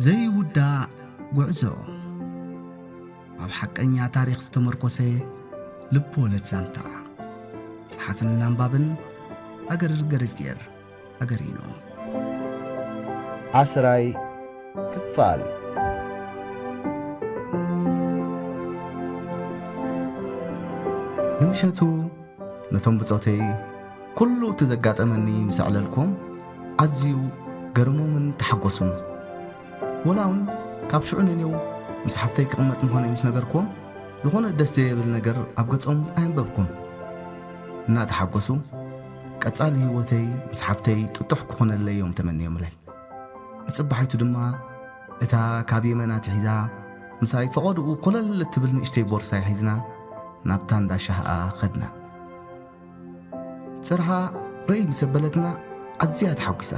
ዘይውዳእ ጉዕዞ። ኣብ ሓቀኛ ታሪኽ ዝተመርኮሰ ልብ ወለድ ዛንታ። ጸሓፍን ኣንባብን ኣገር ገረዝጌር ኣገሪኖ። ዓስራይ ክፋል። ንምሸቱ ነቶም ብጾተይ ኩሉ እቲ ዘጋጠመኒ ምስ ኣዕለልኩም፣ ኣዝዩ ገረሞምን ተሓጎሱን። ወላ እውን ካብ ሽዑ ንኔው ምስ ሓፍተይ ክቕመጥ ምዃነይ ምስ ነገርኩም፣ ዝኾነ ደስ ዘየብል ነገር ኣብ ገጾም ኣየንበብኩን። እናተሓጎሱ፣ ቀጻሊ ህይወተይ ምስ ሓፍተይ ጥጡሕ ክኾነለይ እዮም ተመንዮምለይ። ንጽባሒቱ ድማ እታ ካብ የመን ኣትሒዛ ምሳይ ፈቐድኡ ኮለል እትብል ንእሽተይ ቦርሳይ ሒዝና ናብታ እንዳ ሻህኣ ኸድና። ጽርሃ ርእይ ምስ ኣበለትና ኣዝያ ተሓጒሳ።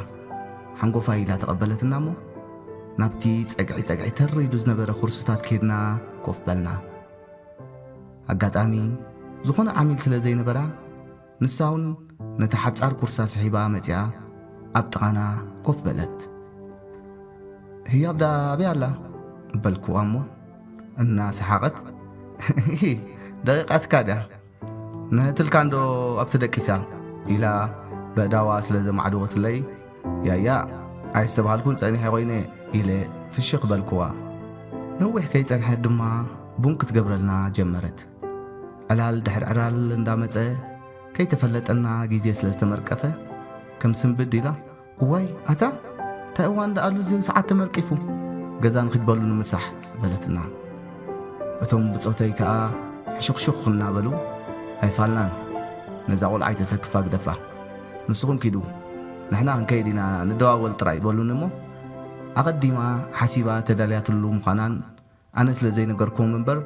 ሓንጎፋይ ኢላ ተቐበለትና እሞ ናብቲ ጸግዒ ጸግዒ ተር ኢሉ ዝነበረ ኩርስታት ኬድና ኮፍ በልና። ኣጋጣሚ ዝኾነ ዓሚል ስለ ዘይነበራ፣ ንሳ እውን ነታ ሓጻር ኩርሳ ስሒባ መጺኣ ኣብ ጥቓና ኮፍ በለት። "ህያብ ደኣ ኣበይ ኣላ?" በልክዋ እሞ እናሰሓቐት፣ "ደቂቓትካ ድያ? ንህትልካ እንዶ ኣብቲ ደቂሳ?" ኢላ በእዳዋ ስለ ዘማዕደወትለይ፣ "ያያ፣ ኣይስተብሃልኩን ጸኒሐ ኮይነ" ኢለ ፍሽኽ በልክዋ። ነዊሕ ከይጸንሐት ድማ ቡን ክትገብረልና ጀመረት። ዕላል ድሕሪ ዕላል እንዳመጸ ከይተፈለጠና ግዜ ስለ ዝተመርቀፈ፣ ከም ስንብድ ኢላ፣ "እዋይ፣ ኣታ፣ እንታይ እዋን ደኣሉ እዚ ሰዓት ተመርቂፉ? ገዛ ንኺድ በሉ ንምሳሕ" በለትና። እቶም ብጾተይ ከኣ ሕሹኽሹኽ እናበሉ፣ "ኣይፋልናን፣ ነዛ ቖልዓ ኣይተሰክፋ ግደፋ። ንስኹም ኪዱ፣ ንሕና ክንከይድ ኢና፣ ንደዋወል ጥራይ" በሉኒ እሞ፣ ኣቐዲማ ሓሲባ ተዳልያትሉ ምዃናን ኣነ ስለ ዘይነገርክዎም እምበር፣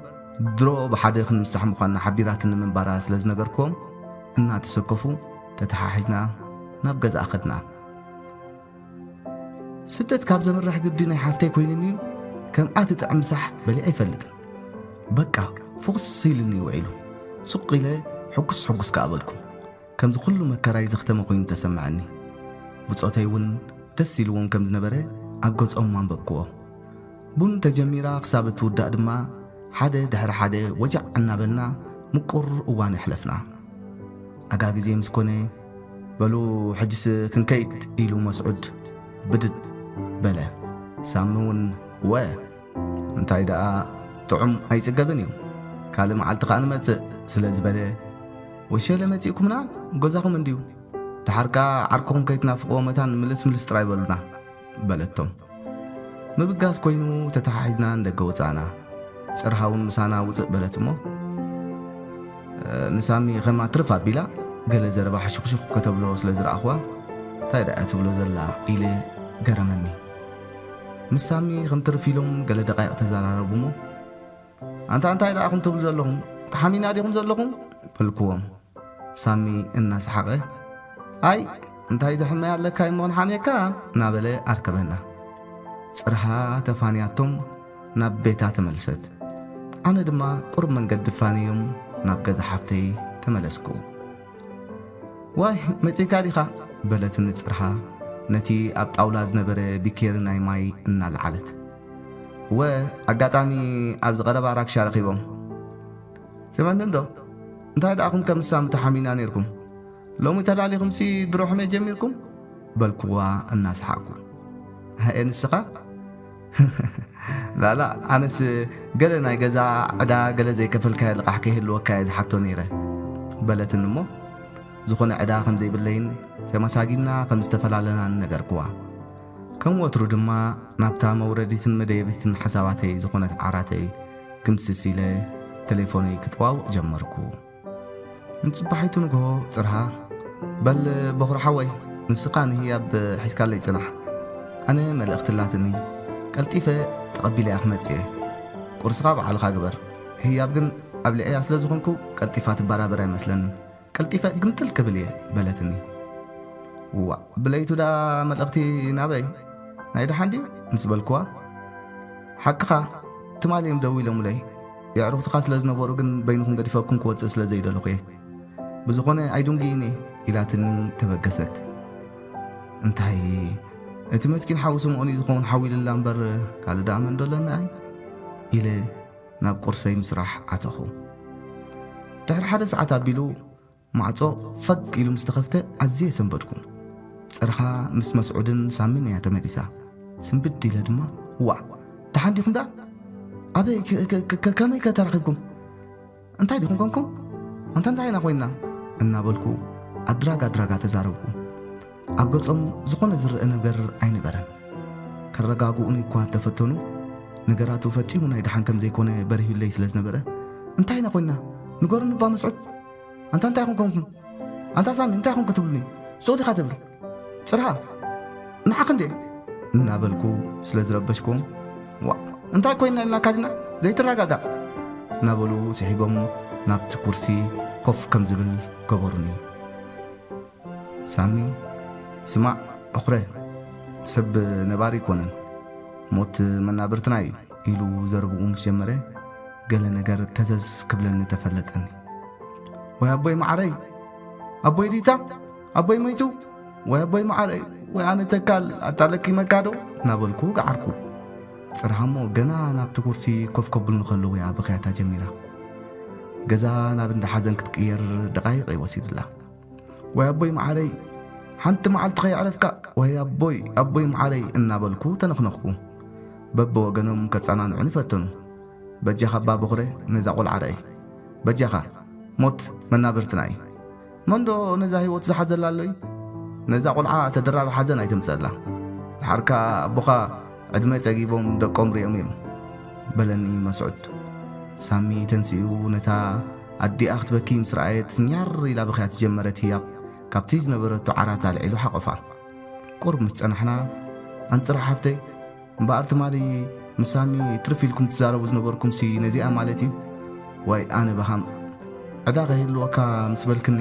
ድሮ ብሓደ ክንምሳሕ ምዃንና ሓቢራትኒ ምንባራ ስለ ዝነገርክዎም፣ እናተሰከፉ ተተሓሒዝና ናብ ገዛኣ ኸድና። ስደት ካብ ዘምርሕ ግዲ ናይ ሓፍተይ ኮይኑኒ እዩ። ከምኣ ትጥዕም ምሳሕ በሊዐ ኣይፈልጥን። በቃ ፍኹስ ኢሉኒ ውዒሉ። ሱቕ ኢለ ሕጉስ ሕጉስ ከኣ በልኩ። ከምዚ ኩሉ መከራይ ዘኽተመ ኮይኑ ተሰምዐኒ። ብጾተይ እውን ደስ ኢልዎም ከም ዝነበረ ኣብ ገጾም ኣንበብክዎ። ቡን ተጀሚራ ክሳብ እትውዳእ ድማ ሓደ ድሕሪ ሓደ ወጃዕ እናበልና ምቁር እዋን የሕለፍና። ኣጋ ግዜ ምስ ኮነ፣ "በሉ ሕጅስ ክንከይድ" ኢሉ መስዑድ ብድድ በለ። ሳሚ እውን፣ "እወ፣ እንታይ ደኣ ጥዑም ኣይጽገብን እዩ። ካልእ መዓልቲ ከኣ ንመጽእ" ስለ ዝበለ፣ "ወሸለ መጺእኩምና? ገዛኹም እንድዩ። ደሓር ከኣ ዓርክኹም ከይትናፍቕዎ መታን ምልስ ምልስ ጥራይ በሉና" በለቶም። ምብጋስ ኮይኑ ተተሓሒዝና ንደገ ወጻእና። ጽርሃ እውን ምሳና ውጽእ በለት እሞ፣ ንሳሚ ኸማ ትርፍ ኣቢላ ገለ ዘረባ ሕሹኽሹኽ ከተብሎ ስለ ዝረኣኽዋ፣ "እንታይ ደኣ ትብሎ ዘላ?" ኢለ ገረመኒ። ምስ ሳሚ ከም ትርፍ ኢሎም ገለ ደቃይቕ ተዘራረቡ እሞ፣ "ኣንታ እንታይ ደኣ ኹም ትብሉ ዘለኹም? ተሓሚና ዲኹም ዘለኹም?" በልክዎም። ሳሚ እናሰሓቐ፣ "ኣይ፣ እንታይ ዘሕመያ ኣለካ እሞ ንሓምየካ?" እናበለ ኣርከበና። ጽርሃ ተፋንያቶም ናብ ቤታ ተመልሰት። ኣነ ድማ ቁሩብ መንገዲ ፋንዮም ናብ ገዛ ሓፍተይ ተመለስኩ። "ዋይ፣ መጺእካ ዲኻ?" በለትኒ ጽርሃ ነቲ ኣብ ጣውላ ዝነበረ ቢኬሪ ናይ ማይ እናለዓለት። "እወ፣ ኣጋጣሚ ኣብዚ ቀረባ ራክሻ ረኺቦም። ስምዕኒ እንዶ፣ እንታይ ደኣ ኹም ከም ሳሚ ተሓሚና ነይርኩም? ሎሚ ተላሊኹምሲ ድሮ ሕሜት ጀሚርኩም?" በልክዋ እናሰሓቕኩ። "ኣየ ንስኻ?" "ላላ፣ ኣነስ ገለ ናይ ገዛ ዕዳ ገለ ዘይከፈልካዮ ልቓሕ ከይህልወካ እየ ዝሓቶ ነይረ" በለትኒ እሞ፣ ዝኾነ ዕዳ ከም ዘይብለይን ተመሳጊና ከም ዝተፈላለናን ነገርክዋ። ከም ወትሩ ድማ ናብታ መውረዲትን መደየቢትን ሓሳባተይ ዝኾነት ዓራተይ ክምስስ ኢለ ቴሌፎነይ ክጥዋውቕ ጀመርኩ። ንጽባሒቱ ንግሆ ጽርሃ፣ "በል በኹሪ ሓወይ፣ ንስኻ ንህያብ ሒዝካለይ ጽናሕ። ኣነ መልእኽቲ ኣላትኒ፣ ቀልጢፈ ተቐቢለያ ክመጽእ እየ። ቁርስኻ ባዕልኻ ግበር። ህያብ ግን ኣብሊዐያ ስለ ዝኾንኩ ቀልጢፋ ትበራበር ኣይመስለንን። ቀልጢፈ ግምጥል ክብል እየ" በለትኒ። "ዋእ፣ ብለይቱ ደኣ መልእኽቲ ናበይ? ናይ ደሓን ድዩ?" ምስ በልክዋ፣ "ሓቅኻ፣ ትማሊ እዮም ደዊሎምለይ። የዕሩኽትኻ ስለ ዝነበሩ ግን በይንኹም ገዲፈኩም ክወጽእ ስለ ዘይደለኹ እየ። ብዝኾነ ኣይድንጉይን እየ" ኢላትኒ ተበገሰት። እንታይ እቲ መስኪን ሓዊ ስምኦን እዩ ዝኸውን ሓዊልላ እምበር፣ ካልእ ደኣ መን ዶ ኣለና ኣይ? ኢለ ናብ ቁርሰይ ምስራሕ ኣተኹ። ድሕሪ ሓደ ሰዓት ኣቢሉ ማዕጾ ፈግ ኢሉ ምስ ተኸፍተ ኣዝየ ሰንበድኩ። ጽርኻ ምስ መስዑድን ሳምን እያ ተመሊሳ። ስንብድ ኢለ ድማ፣ "ዋዕ፣ ደሓን ዲኹም ደኣ? ኣበይ ከ-፣ ከ-፣ ከ-፣ ከመይ ከ ተራኺብኩም? እንታይ ዲኹም ኮንኩም? ኣንታ እንታይ ኢና ኮይንና?" እናበልኩ ኣድራጋ ኣድራጋ ተዛረብኩ። ኣብ ገጾም ዝኾነ ዝረአ ነገር ኣይነበረን። ከረጋግኡኒ እኳ እንተፈተኑ፣ ነገራቱ ፈጺሙ ናይ ደሓን ከም ዘይኮነ በሪሁለይ ስለ ዝነበረ፣ "እንታይ ኢና ኮይንና? ንገሩኒ እባ መስዑድ። ኣንታ እንታይ ኮንኩም? ኣንታ ሳሚ እንታይ ኮንኩ ትብሉኒ? ሱቕ ዲኻ ትብል? ጽርሃ ንዓኽ እንዴ?" እናበልኩ ስለ ዝረበሽኩም፣ "ዋእ፣ እንታይ ኮይንና ኢልና ካድና? ዘይትረጋጋእ!" እናበሉ ስሒጎም ናብቲ ኩርሲ ኮፍ ከም ዝብል ገበሩኒ። ሳሚ፣ "ስማዕ በኹረ፣ ሰብ ነባሪ ኣይኮነን፣ ሞት መናብርትና እዩ" ኢሉ ዘረብኡ ምስ ጀመረ፣ ገለ ነገር ተዘዝ ክብለኒ ተፈለጠኒ። "ወይ ኣቦይ መዓረይ፣ ኣቦይ ዲታ፣ ኣቦይ ሞይቱ፣ ወይ ኣቦይ መዓረይ፣ ወይ ኣነ ተካል ኣጣለኪ መካዶ" እናበልኩ ገዓርኩ። ጽርሃሞ ገና ናብቲ ኩርሲ ኮፍ ከብሉኒ ከለዉ እያ ብኽያታ ጀሚራ። ገዛ ናብ እንዳ ሓዘን ክትቅየር ደቓይቕ እዩ ወሲድላ። "ወይ ኣቦይ መዓረይ፣ ሓንቲ መዓልቲ ከይዕረፍካ፣ ወይ ኣቦይ፣ ኣቦይ መዓረይ" እናበልኩ ተነኽነኽኩ። በብወገኖም ከጸናንዑኒ ፈተኑ። "በጃኻ ኣባ በኹረ፣ ነዛ ቆልዓ ርኣይ። በጃኻ፣ ሞት መናብርትና እዩ። መንዶ ነዛ ህይወት ዝሓዘላ ኣሎ እዩ? ነዛ ቆልዓ ተደራቢ ሓዘን ኣይተምጸላ። ድሓርካ ኣቦኻ ዕድመ ጸጊቦም ደቆም ሪኦም እዮም" በለኒ መስዑድ። ሳሚ ተንሲኡ ነታ ኣዲኣ ክትበኪ ምስ ረኣየት ኛር ኢላ ብኽያ ዝጀመረት ህያብ ካብቲ ዝነበረቶ ዓራት ኣልዒሉ ሓቆፋ። ቁሩብ ምስ ጸናሕና፣ "ኣንጽራ ሓፍተይ፣ እምበኣር ትማሊ ምስ ሳሚ ትርፍ ኢልኩም ትዛረቡ ዝነበርኩምሲ ነዚኣ ማለት እዩ? ዋይ ኣነ በሃም፣ ዕዳ ከይህልወካ ምስ በልክኒ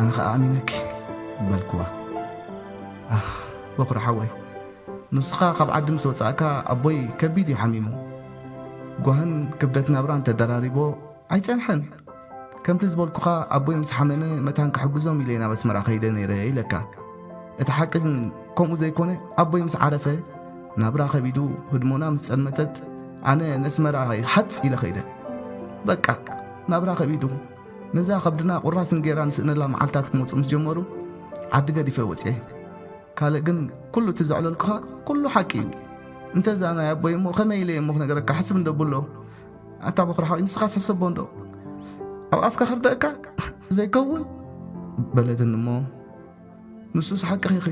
ኣነ ኸኣ ኣሚነኪ" በልክዋ። "ኣኽ በኹሪ ሓወይ፣ ንስኻ ካብ ዓዲ ምስ ወጻእካ ኣቦይ ከቢድ እዩ ሓሚሙ። ጓህን ክብደት ናብራን ተደራሪቦ ኣይጸንሐን። ከምቲ ዝበልኩኻ ኣቦይ ምስ ሓመመ መታን ክሕግዞም ኢለ ናብ ኣስመራ ከይደ ነይረ ኢለካ። እቲ ሓቂ ግን ከምኡ ዘይኮነ ኣቦይ ምስ ዓረፈ ናብራ ከቢዱ ህድሞና ምስ ጸልመተት ኣነ ነስመራ ሃጽ ኢለ ከይደ። በቃ ናብራ ከቢዱ። ነዛ ከብድና ቁራስ እንጌራ ንስእነላ መዓልታት ክመጹ ምስ ጀመሩ ዓዲ ገዲፈ ወጽኤ። ካልእ ግን ኩሉ እቲ ዘዕለልኩኻ ኩሉ ሓቂ እዩ። እንተዛ ናይ ኣቦይ እሞ ከመይ ኢለ እሞ ክነገረካ ሓስብ እንደብሎ። ኣታ በኹሪ ሓወይ ንስኻስ ሕሰቦ እንዶ ኣብ ኣፍካ ከርደእካ ዘይከውን" በለትኒ እሞ "ንሱስ ሓቅኺ ኢኺ፣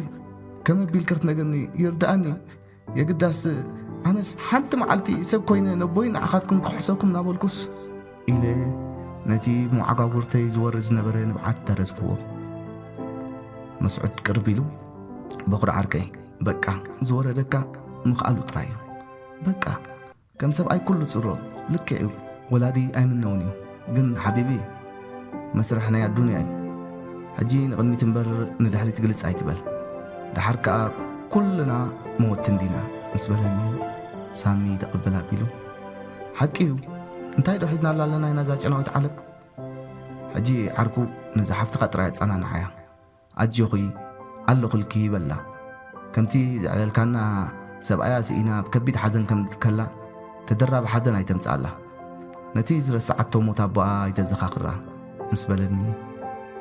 ከመይ ኣቢልኪ ክትነግርኒ ይርድኣኒ። የግዳስ ኣነስ ሓንቲ መዓልቲ ሰብ ኮይነ ነቦይ ንዓኻትኩም ክሕሰኩም እናበልኩስ" ኢለ ነቲ ብመዓጓጉርተይ ዝወርድ ዝነበረ ንብዓት ደረዝክዎ። መስዑድ ቅርብ ኢሉ "በኹሪ ዓርከይ፣ በቃ ዝወረደካ ምኽኣሉ ጥራይ እዩ። በቃ ከም ሰብኣይ ኩሉ ጽሮ ልክዕ እዩ። ወላዲ ኣይምነውን እዩ። ግን ሓቢቢ መስርሕ ናይ ኣዱንያ እዩ። ሕጂ ንቕድሚት እምበር ንድሕሪት ግልጽ ኣይትበል። ደሓር ከኣ ኩልና መወትን ዲና" ምስ በለኒ ሳሚ ተቐበል ኣቢሉ "ሓቂ እዩ። እንታይ ዶ ሒዝናላ ኣለና ኢና እዛ ጨናዊት ዓለም?" ሕጂ ዓርኩ ነዛ ሓፍትኻ ጥራይ ኣጸናንዓያ። "ኣጆኺ ኣለኹልኪ" በላ። ከምቲ ዘዕለልካና ሰብኣያ ስኢና ኣብ ከቢድ ሓዘን ከም ከላ ተደራቢ ሓዘን ኣይተምጽኣላ። "ነቲ ዝረስዓቶ ሞት ኣቦኣ ኣይተዘኻኽራ" ምስ በለኒ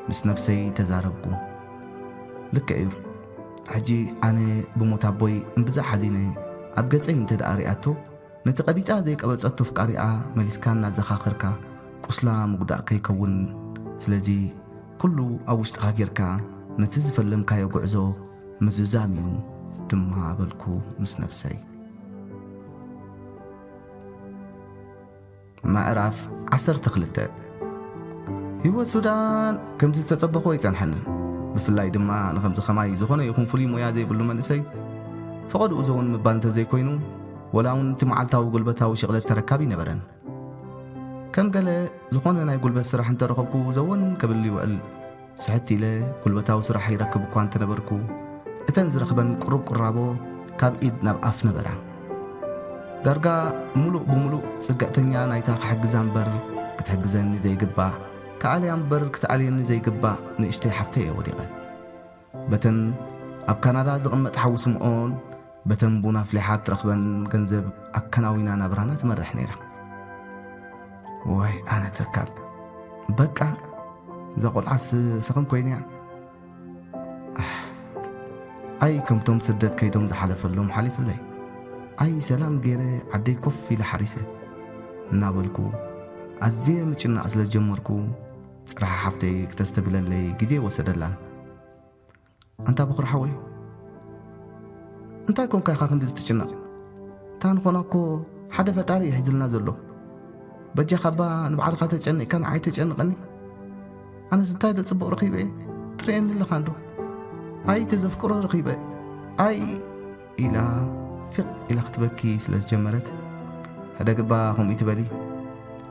ምስ ነብሰይ ተዛረብኩ። "ልክዕ እዩ። ሕጂ ኣነ ብሞት ኣቦይ እምብዛ ሓዚነ ኣብ ገጸይ እንተ ደኣ ሪኣቶ ነቲ ቀቢጻ ዘይቀበጸቶ ፍቃሪኣ መሊስካ እናዘኻኸርካ ቁስላ ምጉዳእ ከይከውን። ስለዚ ኩሉ ኣብ ውሽጥኻ ጌርካ ነቲ ዝፈለምካዮ ጉዕዞ ምዝዛም እዩ ድማ በልኩ ምስ ነብሰይ። ምዕራፍ ዓሰርተ ክልተ። ህይወት ሱዳን ከምቲ ዝተጸበኹ ኣይጸንሐንን። ብፍላይ ድማ ንኸምዚ ኸማይ ዝኾነ ይኹን ፍሉይ ሞያ ዘይብሉ መንእሰይ ፈቐድኡ ዘውን ምባል እንተዘይኮይኑ፣ ወላ እውን እቲ መዓልታዊ ጉልበታዊ ሽቕለት ተረካቢ ኣይነበረን። ከም ገለ ዝኾነ ናይ ጉልበት ስራሕ እንተረኸብኩ ዘወን ክብል ይውዕል። ስሕት ኢለ ጉልበታዊ ስራሕ ይረክብ እኳ እንተነበርኩ፣ እተን ዝረኽበን ቁሩብ ቁራቦ ካብ ኢድ ናብ ኣፍ ነበራ። ዳርጋ ምሉእ ብምሉእ ጽግዕተኛ ናይታ ክሕግዛ እምበር ክትሕግዘኒ ዘይግባእ፣ ክኣልያ እምበር ክትኣልየኒ ዘይግባእ ንእሽተይ ሓፍተይ እየ ወዲቐ። በተን ኣብ ካናዳ ዝቕመጥ ሓዊ ስምኦን በተን ቡን ኣፍሊሓ ትረኽበን ገንዘብ ኣከናዊና ናብራና ትመርሕ ነይራ። ወይ ኣነ ተካል፣ በቃ እዛ ቆልዓስ ሰኸም ኮይና እያ። ኣይ ከምቶም ስደት ከይዶም ዝሓለፈሎም ሓሊፍለይ። ኣይ ሰላም ገይረ ዓደይ ኮፍ ኢለ ሓሪሰ እናበልኩ ኣዝየ ምጭናቕ ስለ ዝጀመርኩ፣ ጽርሓ ሓፍተይ ክተስተብለለይ ግዜ ወሰደላን። ኣንታ በኹሪ ሓወይ፣ እንታይ ኮንካ ኢኻ ክንዲ ዝትጭነቕ? እታ ንኾና እኮ ሓደ ፈጣሪ እዩ ሒዝልና ዘሎ። በጃኻ እባ ንባዕልኻ ተጨኒቕካ ንዓይ ተጨንቐኒ። ኣነስ እንታይ ዶ ጽቡቕ ረኺበ እየ? ትርእየኒ ኣለኻ እንዶ? ኣይ እቲ ዘፍቅሮ ረኺበ። ኣይ ኢላ ፊቕ ኢላ ክትበኪ ስለ ዝጀመረት፣ ሕደግባ ከምኡ ትበሊ።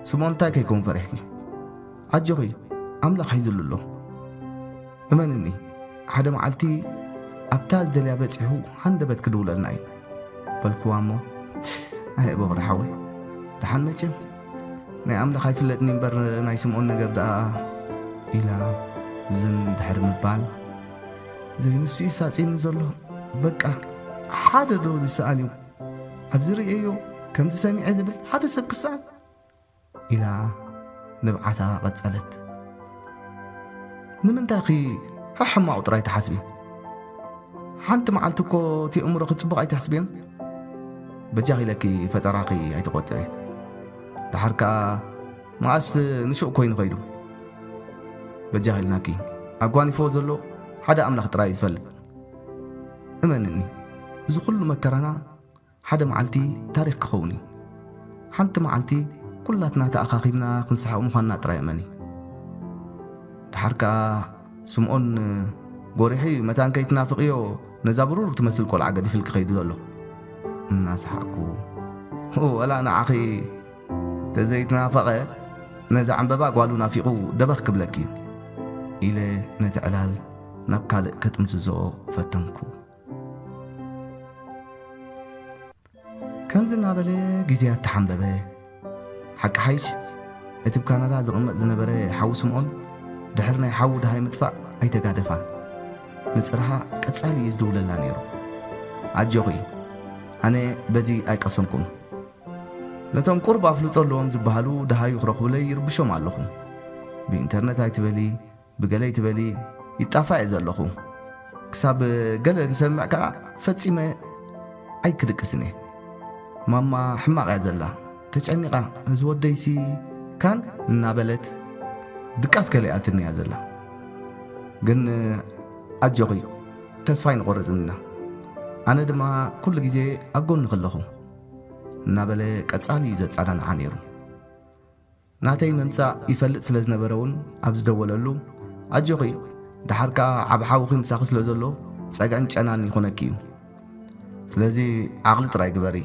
ስምኦን እንታይ ከይከውን ፈሪሕኪ? ኣጆኺ፣ ኣምላኽ ሒዝሉ ኣሎ። እመንኒ፣ ሓደ መዓልቲ ኣብታ ዝደልያ በጺሑ ሃንደበት ክድውለልና እዩ በልክዋ እሞ፣ ኣየ በኹሪ ሓወይ፣ ደሓን መቸም ናይ ኣምላኽ ኣይፍለጥኒ እምበር ናይ ስምኦን ነገር ደኣ ኢላ ዝን ድሕሪ ምባል፣ ዘይንሱ እዩ ሳጺኒ ዘሎ። በቃ ሓደ ዶ ዝሰኣን እዩ? ኣብዚ ርእየዮ ከምዚ ሰሚዐ ዝብል ሓደ ሰብ ክሰኣን ኢላ ንብዓታ ቀጸለት። ንምንታይ ኺ ሕሕማቑ ጥራይ ትሓስቢ? ሓንቲ መዓልቲ እኮ እቲ እምሮኺ ጽቡቕ ኣይትሕስብዮን? በጃኺ ኢለኪ ፈጠራኺ ኣይትቖጥዒ። ደሓር ከኣ መኣስ ንሹቕ ኮይኑ ኸይዱ? በጃኺ ኢልናኪ፣ ኣጓኒፍዎ ዘሎ ሓደ ኣምላኽ ጥራይ እዩ ዝፈልጥ። እመንኒ፣ እዚ ኹሉ መከራና ሓደ መዓልቲ ታሪኽ ክኸውን እዩ። ሓንቲ መዓልቲ ኩላትና ተኣኻኺብና ክንስሕቕ ምዃንና ጥራይ እመኒ። ደሓር ከኣ ስምኦን ጎሪሒ መታን ከይትናፍቕዮ ነዛ ብሩር ትመስል ቆልዓ ገዲፍልኪ ከይዱ ዘሎ። እናሰሓቕኩ፣ ወላ ንዓኺ ተዘይትናፈቐ ነዛ ዕምበባ ጓሉ ናፊቑ ደበኽ ክብለኪ እዩ ኢለ ነቲ ዕላል ናብ ካልእ ከጥምዝዞ ፈተንኩ። ከምዚ እናበለ ግዜያት ተሓንበበ። ሓቂ ሓይሽ፣ እቲ ብ ካናዳ ዝቕመጥ ዝነበረ ሓዊ ስምኦን ድሕሪ ናይ ሓዊ ደሃይ ምጥፋእ ኣይተጋደፋን። ንጽርሃ ቀጻሊ እዩ ዝድውለላ ነይሩ። ኣጆኺ፣ ኣነ በዚ ኣይቀሰንኩን። ነቶም ቁሩብ ኣፍልጦ ኣለዎም ዝበሃሉ ደሃዩ ክረኽቡለይ ይርብሾም ኣለኹ። ብኢንተርነት ኣይትበሊ፣ ብገለ ኣይትበሊ፣ ይጣፋእ እየ ዘለኹ። ክሳብ ገለ ዝሰምዕ ከኣ ፈጺመ ኣይክድቅስን እየ። ማማ ሕማቕ እያ ዘላ፣ ተጨኒቓ፣ እዚ ወደይሲ ካን እናበለት ድቃስ ከሊኣትኒ እያ ዘላ። ግን ኣጆኺ፣ ተስፋ ኣይንቖርጽን ኢና። ኣነ ድማ ኩሉ ግዜ ኣብ ጎንኺ ኣለኹ እናበለ ቀጻሊ እዩ ዘጻናንዓ ነይሩ። ናተይ ምምጻእ ይፈልጥ ስለ ዝነበረ እውን ኣብ ዝደወለሉ፣ ኣጆኺ፣ ደሓር ከኣ ዓቢ ሓውኺ ምሳኺ ስለ ዘሎ ጸግዕን ጨናን ይኾነኪ እዩ። ስለዚ ዓቕሊ ጥራይ ግበሪ፣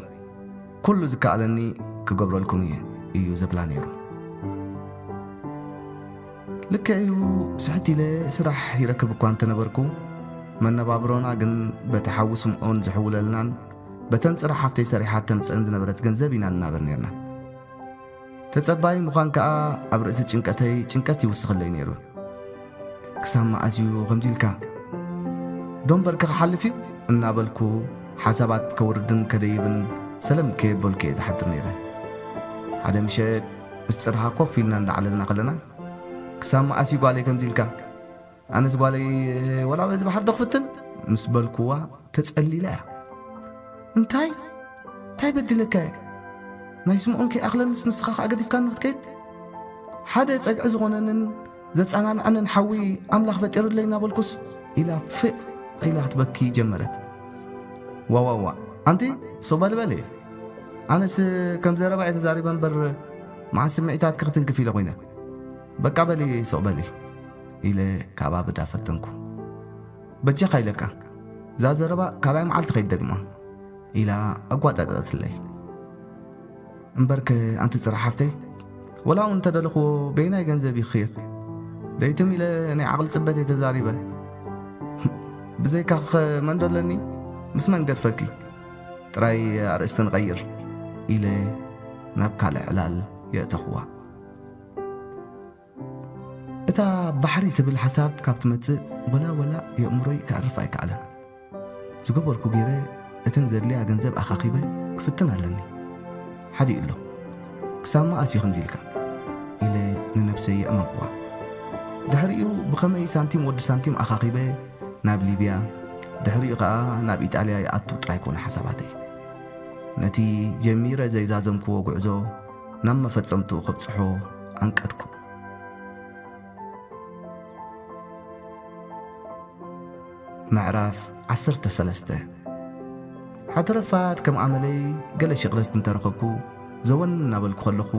ኩሉ ዝከኣለኒ ክገብረልኩም እየ እዩ ዝብላ ነይሩ። ልክዕ እዩ፣ ስሕት ኢለ ስራሕ ይረክብ እኳ እንተነበርኩ፣ መነባብሮና ግን በቲ ሓዊ ስምዖን ዝሕውለልናን በተን ጽረ ሓፍተይ ሰሪሓ ተምጽአን ዝነበረት ገንዘብ ኢና ንናበር ነይርና። ተጸባይ ምዃን ከኣ ኣብ ርእሲ ጭንቀተይ ጭንቀት ይውስኸለይ ነይሩ። ክሳብ መኣስ እዩ ከምዚ ኢልካ? ዶ እምበርከ ክሓልፍ እዩ እናበልኩ ሓሳባት ከውርድን ከደይብን ሰለም ከየበልኩ እየ ዝሓድር ነይረ። ሓደ ምሸት ምስ ጽርሃ ኮፍ ኢልና እንዳዕለልና ከለና፣ ክሳብ መኣስ እዩ ጓለይ ከምዚ ኢልካ? ኣነስ ጓለይ ወላ በዚ ባሕሪ ዶ ክፍትን ምስ በልኩዋ ተጸሊላ እያ። እንታይ? እንታይ በዲለካ እየ? ናይ ስምዖን ከይኣኽለንስ ንስኻ ከኣ ገዲፍካኒ ክትከይድ? ሓደ ጸግዒ ዝኾነንን ዘጸናንዐንን ሓዊ ኣምላኽ ፈጢሩለይ እናበልኩስ ኢላ ፍዕ ኢላ ክትበኪ ጀመረት። ዋዋዋ፣ ኣንቲ ሶበልበል እየ። ኣነስ ከም ዘረባ እየ ተዛሪበ እምበር መዓስ ስምዒታትኪ ክትንክፍ ኢለ ኮይነ። በቃ በሊ ሶቕ በሊ ኢለ ካብ ኣብዳ ፈተንኩ። በጃኻ ኢለካ፣ እዛ ዘረባ ካልኣይ መዓልቲ ከይትደግማ ኢላ ኣጓጠጠትለይ። እምበርከ ኣንቲ ጽረ ሓፍተይ፣ ወላ እውን እንተደለኽዎ በየናይ ገንዘብ እዩ ክኽየድ? ለይትም ኢለ ናይ ዓቕሊ ጽበት እየ ተዛሪበ። ብዘይካኸ መን ዶ ኣለኒ? ምስ መን ገድፈኪ? ጥራይ ኣርእስቲ ንቐይር ኢለ ናብ ካልእ ዕላል የእተኽዋ። እታ ባሕሪ ትብል ሓሳብ ካብ ትመጽእ ወላ ወላ የእምሮይ ከዕርፍ ኣይከኣለን። ዝገበርኩ ገይረ እተን ዘድልያ ገንዘብ ኣኻኺበ ክፍትን ኣለኒ። ሓዲኡ ኣሎ። ክሳብ መኣስ እዩ ከምዚ ኢልካ? ኢለ ንነብሰይ የእመንኩዋ። ድሕሪኡ ብኸመይ ሳንቲም ወዲ ሳንቲም ኣኻኺበ ናብ ሊብያ፣ ድሕሪኡ ኸኣ ናብ ኢጣልያ ይኣቱ ጥራይ ኮነ ሓሳባተይ። ነቲ ጀሚረ ዘይዛዘምክዎ ጉዕዞ ናብ መፈጸምትኡ ከብጽሖ ኣንቀድኩ። ምዕራፍ ዓሰርተ ሰለስተ። ሓደ ረፋድ ከም ኣመለይ ገለ ሽቕለት እንተረኸብኩ፣ ዘወን እናበልኩ ከለኹ፣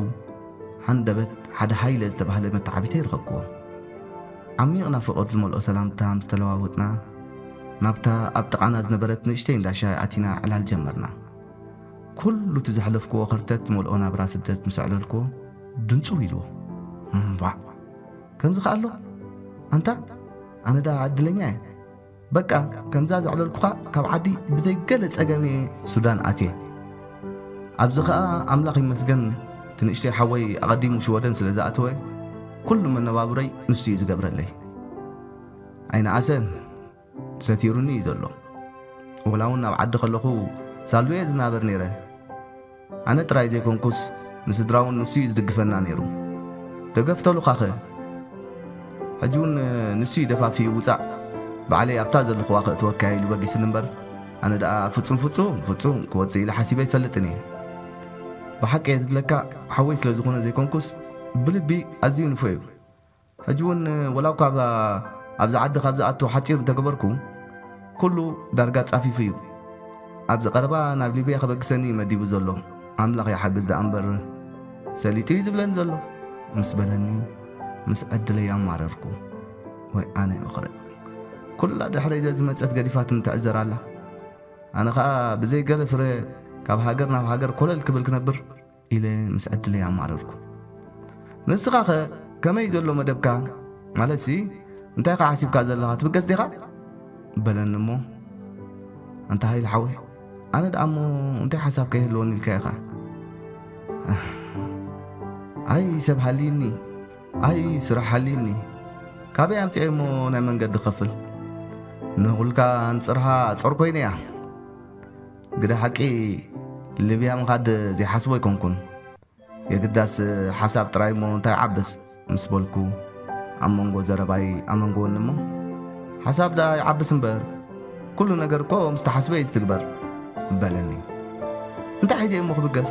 ሃንደበት ሓደ ሃይለ ዝተባህለ መተዓቢተይ ረኸብክዎ። ዓሚቕ ናፍቖት ዝመልኦ ሰላምታ ምስ ተለዋወጥና፣ ናብታ ኣብ ጥቓና ዝነበረት ንእሽተይ እንዳ ሻሂ ኣቲና ዕላል ጀመርና። ኩሉ እቲ ዘሕለፍክዎ ኸርተት ዝመልኦ ናብራ ስደት ምስ ኣዕለልክዎ፣ ድንጽው ኢልዎ። እምባዕ! ከምዚ ኸኣ ኣሎ? ኣንታ፣ ኣነ ደኣ ዕድለኛ እየ። በቃ፣ ከምዛ ዘዕለልኩኻ ካብ ዓዲ ብዘይ ገለ ጸገም እየ ሱዳን ኣትየ። ኣብዚ ኸኣ ኣምላኽ ይመስገን፣ እቲ ንእሽተይ ሓወይ ኣቐዲሙ ሽወደን ስለ ዝኣተወ፣ ኩሉ መነባብሮይ ንሱ እዩ ዝገብረለይ። ኣይነኣሰን፣ ሰቲሩኒ እዩ ዘሎ። ወላ እውን ኣብ ዓዲ ከለኹ ሳሉየ ዝናበር ነይረ። ኣነ ጥራይ ዘይኮንኩስ፣ ንስድራ እውን ንሱ እዩ ዝድግፈና ነይሩ። ደገፍ ተሉኻኸ? ሕጂ እውን ንሱ እዩ ደፋፊኡ፣ "ውጻእ፣ ባዕለይ ኣብታ ዘለኹዋ ከእትወካ እየ" ኢሉ በጊስኒ እምበር፣ ኣነ ደኣ ፍጹም፣ ፍጹም፣ ፍጹም ክወጽእ ኢለ ሓሲበ ኣይፈልጥን እየ። ብሓቂ እየ ዝብለካ፣ ሓወይ ስለ ዝኾነ ዘይኮንኩስ፣ ብልቢ ኣዝዩ ንፉዕ እዩ። ሕጂ እውን ወላ እኳ ኣብ-፣ ኣብዚ ዓዲ ካብ ዝኣቱ ሓጺር እንተገበርኩ፣ ኩሉ ዳርጋ ጻፊፉ እዩ። ኣብዚ ቀረባ ናብ ሊብያ ከበግሰኒ እዩ መዲቡ ዘሎ። ኣምላኽ ይሓግዝ ደኣ እምበር፣ ሰሊጡ እዩ ዝብለኒ ዘሎ፣ ምስ በለኒ፣ ምስ ዕድለይ ኣማረርኩ። ወይ ኣነ ምኽሪ። ኩላ ድሕረይ ዘዝመጸት ገዲፋትኒ ትዕዘር ኣላ። ኣነ ኸኣ ብዘይ ገለ ፍረ ካብ ሃገር ናብ ሃገር ኮለል ክብል ክነብር ኢለ ምስ ዕድለይ ኣማረርኩ። "ንስኻኸ ከመይ ዘሎ መደብካ? ማለትሲ እንታይ ኢኻ ሓሲብካ ዘለኻ? ትብገስ ዲኻ?" በለኒ እሞ፣ "ኣንታ ሃይለ ሓወይ፣ ኣነ ደኣ እሞ እንታይ ሓሳብ ከይህልወኒ ኢልካ ኢኻ?" "ኣይ ሰብ ሃልይኒ፣ ኣይ ስራሕ ሃልይኒ፣ ካበይ ኣምጺኤ እሞ ናይ መንገዲ ክኸፍል? ንኹልካ ንጽርሃ ጾር ኮይነ እያ። ግደ ሓቂ ሊብያ ምኻድ ዘይሓስቦ ኣይኮንኩን። የግዳስ ሓሳብ ጥራይ እሞ እንታይ ዓብስ?" ምስ በልኩ፣ ኣብ መንጎ ዘረባይ ኣመንጎወኒ እሞ፣ "ሓሳብ ደኣ ይዓብስ እምበር፣ ኩሉ ነገር እኮ ምስ ተሓስበ እዩ ዝትግበር" በለኒ። "እንታይ ሒዘ እሞ ክብገስ?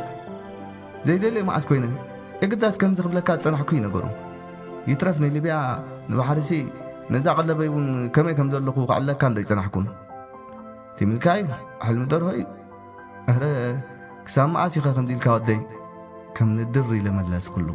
ዘይደልየ መዓስ ኮይነ? የግዳስ ከምዚ ክብለካ ዝጸናሕኩ እዩ ነገሩ። ይትረፍ ንሊብያ፣ ንባሕሪሲ፣ ነዛ ቀለበይ እውን ከመይ ከም ዘለኹ ክዕለካ እንዶ ኣይጸናሕኩን። ትም ኢልካ እዩ፣ ሕልሚ ደርሆ እዩ። እህረ፣ ክሳብ መኣስ ኢኸ ከምዚ ኢልካ ወደይ?" ከም ንድር ኢለ መለስኩሉ።